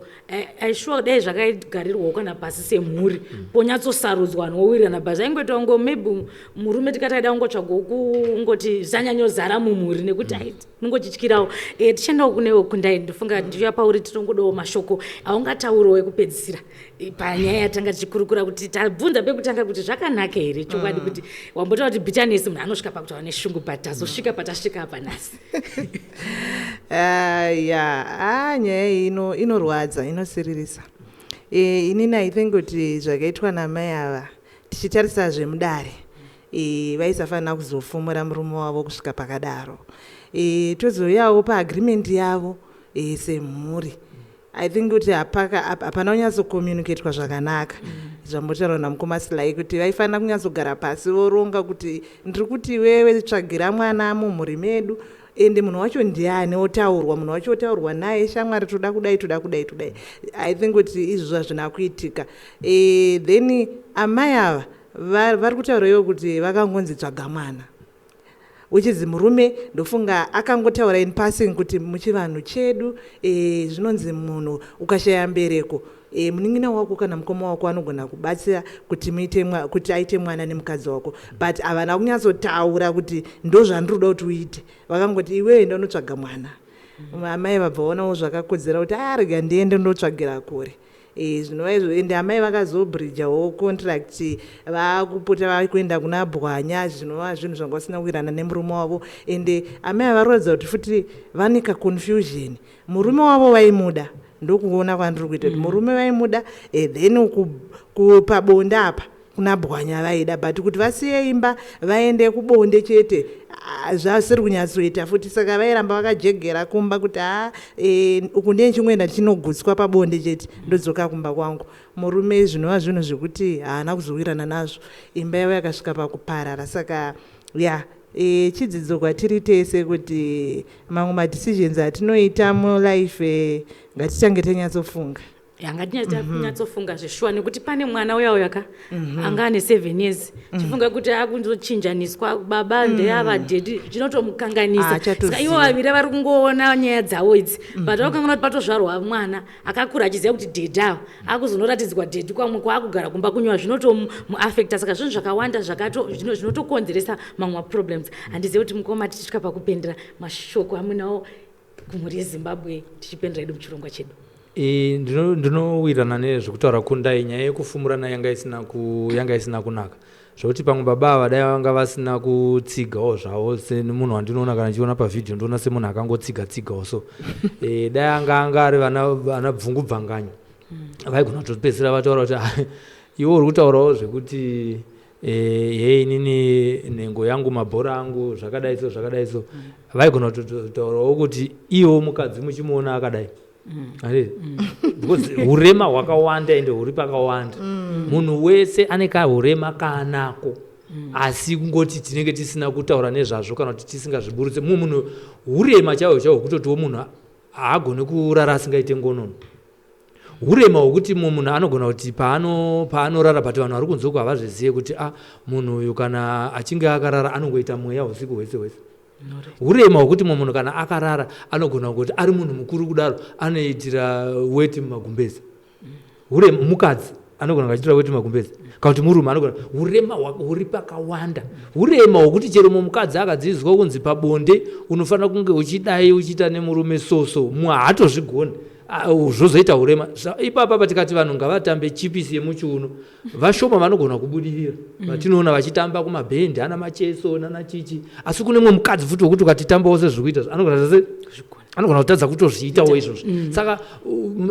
Aishuwa dai zvakagarirwawo kana pasi semhuri, ponyatsosarudzwa vanhu vowirirana, but zvaingoita kungo maybe murume tikati aida kungotsvagawo kungoti zvisanyanyozara mumhuri nekuti ai tinongochityirawo. Tichiendawo kunewo Kundai, ndofunga ndiuya pauri, tinongodawo mashoko aungataurawo ekupedzisira panyaya yatanga tichikurukura, kuti tabvunza pekutanga kuti zvakanaka here chokwadi kuti wambotaura kuti bitterness, munhu anosvika pakutaura neshungu, but tazosvika patasvika apa nhasi. Ya, nyaya iyi inorwadza, inosiririsa. Inini I think kuti zvakaitwa namai ava, tichitarisa zvemudare, vaisafanira kuzofumura murume wavo kusvika pakadaro. Tozouyawo paagreement yavo semhuri, I think kuti hapana kunyatsocommunicatwa zvakanaka. Zvambotaurwa namukoma Sly kuti vaifanira kunyatsogara pasi voronga kuti ndiri kuti iwewe tsvagira mwana mumhuri medu, ende munhu wacho ndiani, otaurwa munhu wacho, otaurwa naye, shamwari, toda kudai, toda kudai, toda. I think kuti izvozvo hazvina kuitika. Then amai ava vari kutaura ivo kuti vakangonzi tsvaga mwana, which is murume ndofunga akangotaura in passing kuti muchivanhu chedu zvinonzi munhu ukashaya mbereko, munin'ina wako kana mukoma wako anogona kubatsira kuti muite kuti aite mwana nemukadzi wako, but havana kunyatsotaura kuti ndo zvandiri kuti uite. Vakangoti iwewe enda unotsvaga mwana. Amai vabva vaonawo zvakakodzera kuti a rega ndiende ndotsvagira kure. Zvinova izvo, ende amai vakazobreachawo contract, vakupota vakuenda kuna Bwanya, zvinova zvinhu zvanga vasina kuwirana nemurume wavo. Ende amai ava varoratidza kuti futi vane kaconfusion. Murume wavo vaimuda, ndokuona kwandiri kuita kuti murume vaimuda, then pabonde apa kuna Bwanya vaida, but kuti vasiye imba vaende kubonde chete, zvasiri kunyatsoita futi. Saka vairamba vakajegera kumba kuti ha, uku ndiye chingoenda ndichinogutswa pabonde chete, ndodzoka kumba kwangu. Murume, zvinova zvinhu zvekuti haana kuzowirana nazvo, imba yavo yakasvika pakuparara. Saka ya, chidzidzo kwatiri tese kuti mamwe madecisions atinoita mulife, ngatitange tanyatsofunga. Ngatinyatsofunga zveshuwa, nekuti pane mwana uya uya ka anga ane 7 years, chifunga kuti akundochinjaniswa baba ndeava daddy, zvinotomukanganisa. Haachatoziva. Saka ivo vaviri vari kungoona nyaya dzavo idzi, but vakanganwa kuti patozvarwa mwana akakura achiziva kuti daddy ava akuzonoratidzwa daddy kwamwe kwaakugara kumba kunywa, zvinotomuaffecta. Saka zvinhu zvakawanda zvinotokonzeresa mamwe maproblems. Handizivi kuti mukoma, tichisvika pakupendera, mashoko amunawo kumhuri yeZimbabwe tichipendera edu muchirongwa chedu? Ndinowirirana nezvekutaura Kundai. Nyaya yekufumurana yanga isina kunaka, zvokuti pamwe baba ava dai vanga vasina kutsigawo zvavo, semunhu wandinoona kana ndichiona pavhidhiyo, ndoona semunhu akangotsiga tsigawo. So dai anga ari vana bvungu bvanganya, vaigona kutopedzisira vataura kuti, "Ah, iwe uri kutaurawo zvekuti hei, inini nhengo yangu, mabhora angu, zvakadai so, zvakadai so." Vaigona kutotaurawo kuti iwo mukadzi muchimuona akadai. Handiti? Because urema hwakawanda, ende huri pakawanda. Munhu wese ane kahurema kaanako, asi kungoti tinenge tisina kutaura nezvazvo kana kuti tisingazviburutse. Mumwe munhu urema chaihwo chaihwo kutotiwo munhu haagoni kurara asingaite ngonono. Urema hwekuti mumwe munhu anogona kuti paanorara, but vanhu vari kunze uko havazvizive kuti a munhu uyu kana achinge akarara anongoita mweya usiku hwese hwese. Urema hwekuti mumwe munhu kana akarara anogona kuti ari munhu mukuru kudaro anoitira weti mumagumbezi. Urema, mukadzi anogona kuachiitira weti mumagumbezi kana kuti murume anogona. Urema huri pakawanda. Urema hwekuti chero mumukadzi akadzidzwa kunzi pabonde unofanira kunge uchidai, uchiita nemurume so, mumwe haatozvigoni. Zvozoita urema. Ipapa patikati vanhu ngavatambe chipisi yemuchiuno, vashoma vanogona kubudirira vatinoona vachitamba kumabhendi ana Macheso nana chichi. Asi kune mumwe mukadzi futi wekuti ukatitambawo sezviri kuita, anogona se anogona kutadza kutozviitawo izvozvo. Saka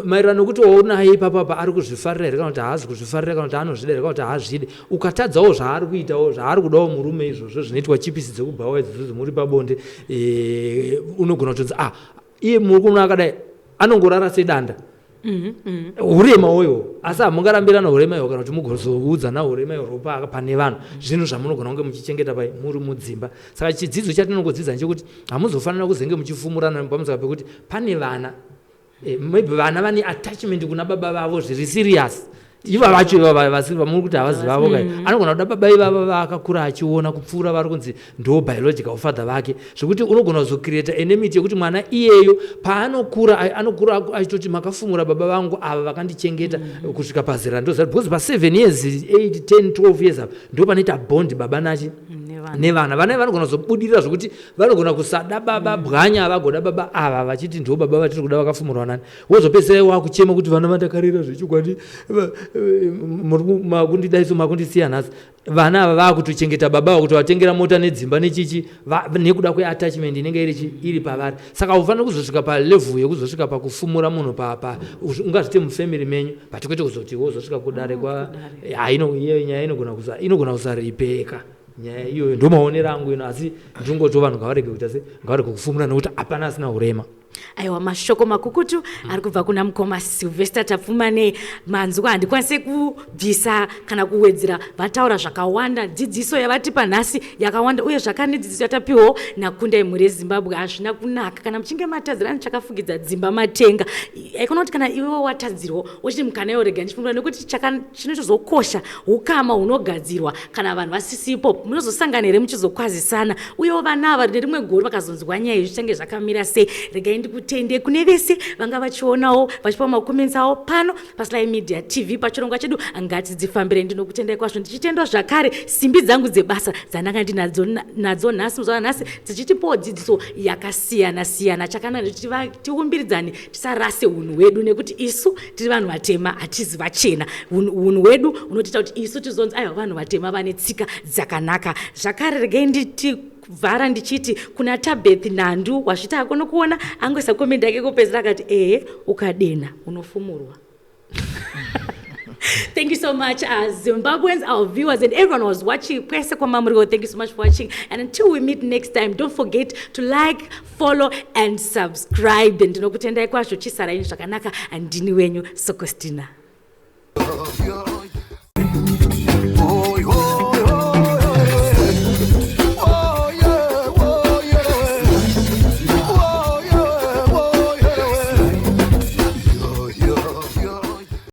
maererano nekuti waunaye ipapapa ari kuzvifarira here kana kuti haazi kuzvifarira, kana kuti anozvida here kana kuti haazvide, ukatadzawo zvaari kuitawo, zvaari kudawo murume izvozvo zvinoitwa chipisi dzekubhawa idzodzo muri pabonde, unogona kutonzi, ah, iye murume akadai anongorara sedanda. Urema uyo, asi hamungarambirana urema ihwo kana kuti mugozoudzana urema ihwo pane vanhu. Zvinhu zvamunogona kunge muchichengeta pai muri mudzimba. Saka chidzidzo chatinongodzidza ndechekuti hamuzofanira kuzenge muchifumurana pamusaka pekuti pane vana. Maybe vana vane attachment kuna baba vavo zviri serious. Iva vacho ivava vasiri vamuri kuti havazi vavo kai, anogona kuda baba ivava vaakakura achiona kupfuura vari kunzi ndo biological father vake, zvekuti unogona kuzocreata enmity yekuti mwana iyeyo paanokura anokura achitoti makafumura baba vangu ava vakandichengeta kusvika pazera ndoziva, because pa7 years, 8, 10, 12 years apa ndo panoita bond baba nachi Nevana. Nevana. Vana vanogona kuzobudirira zvokuti vanogona kusada baba bwanya, vagoda baba ava vachiti ndo baba vatiri kuda vakafumurwa nani. Wozopedzisira wakuchema kuti vana vandakarera zvechokwadi muri makundidaiso, makundisiya nhasi. Vana ava vakutochengeta baba ava, kutovatengera mota nedzimba nechichi nekuda kweattachment inenge iri pavari. Saka ufanira kuzosvika palevel yekuzosvika pakufumura munhu ungazvite mufamily menyu, but kwete kuzoti wozosvika kudare kwa haino. Iyo nyaya inogona kusaripeka nyaya iyoyo. Ndo maonero angu ino, asi ndinongoti vanhu ngavarege kuita se ngavarege kufumura nekuti hapana asina urema. Aiwa, mashoko makukutu ari kubva kuna mukoma Sylvester Tapfumanei. Manzwa, handikwanisi kubvisa kana kuwedzera. Vataura zvakawanda, dzidziso yavatipa nhasi yakawanda, uye zvakare nedzidziso yatapiwawo naKundai. Mhuri yeZimbabwe, hazvina kunaka kana muchinge matadzirani chakafukidza dzimba matenga. Aikona kuti kana iwewo watadzirwa uchiti mukana iwo rega ndichifungura, nekuti chinotozokosha ukama hunogadzirwa kana vanhu vasisipo. Munozosangana here muchizokwazisana? Uyewo vana ava nerimwe gore vakazonzwa nyaya izvi, zvichange zvakamira sei? Regai ndikutende kune vese vanga vachionawo, vachipa macomments avo pano paSly Media TV pachirongwa chedu Ngatidzifambire. Ndinokutendai kwazvo, ndichitendwa zvakare simbi dzangu dzebasa dzandanga ndinadzo nadzo nhasi, muzuva nhasi, dzichitipawo dzidziso yakasiyana siyana. Chakanaka ndechiti tiumbiridzane, tisarase unhu hwedu, nekuti isu tiri vanhu vatema, hatizi vachena. Unhu hwedu hunotiita kuti isu tizonzi aiwa, vanhu vatema vane tsika dzakanaka. Zvakare regai nditi vhara ndichiti kuna Tabeth Nandu, wazvita hako nokuona angoisa comment yake kupedzera akati, "Ehe, ukadena unofumurwa." Thank you so much, Zimbabweans, our viewers, and everyone who was watching. Kwese kwamamuriwo, thank you so much for watching. And until we meet next time, don't forget to like, follow, and subscribe. Ndinokutendai kwazvo, chisarai zvakanaka. Andini wenyu, Sokostina. Yeah.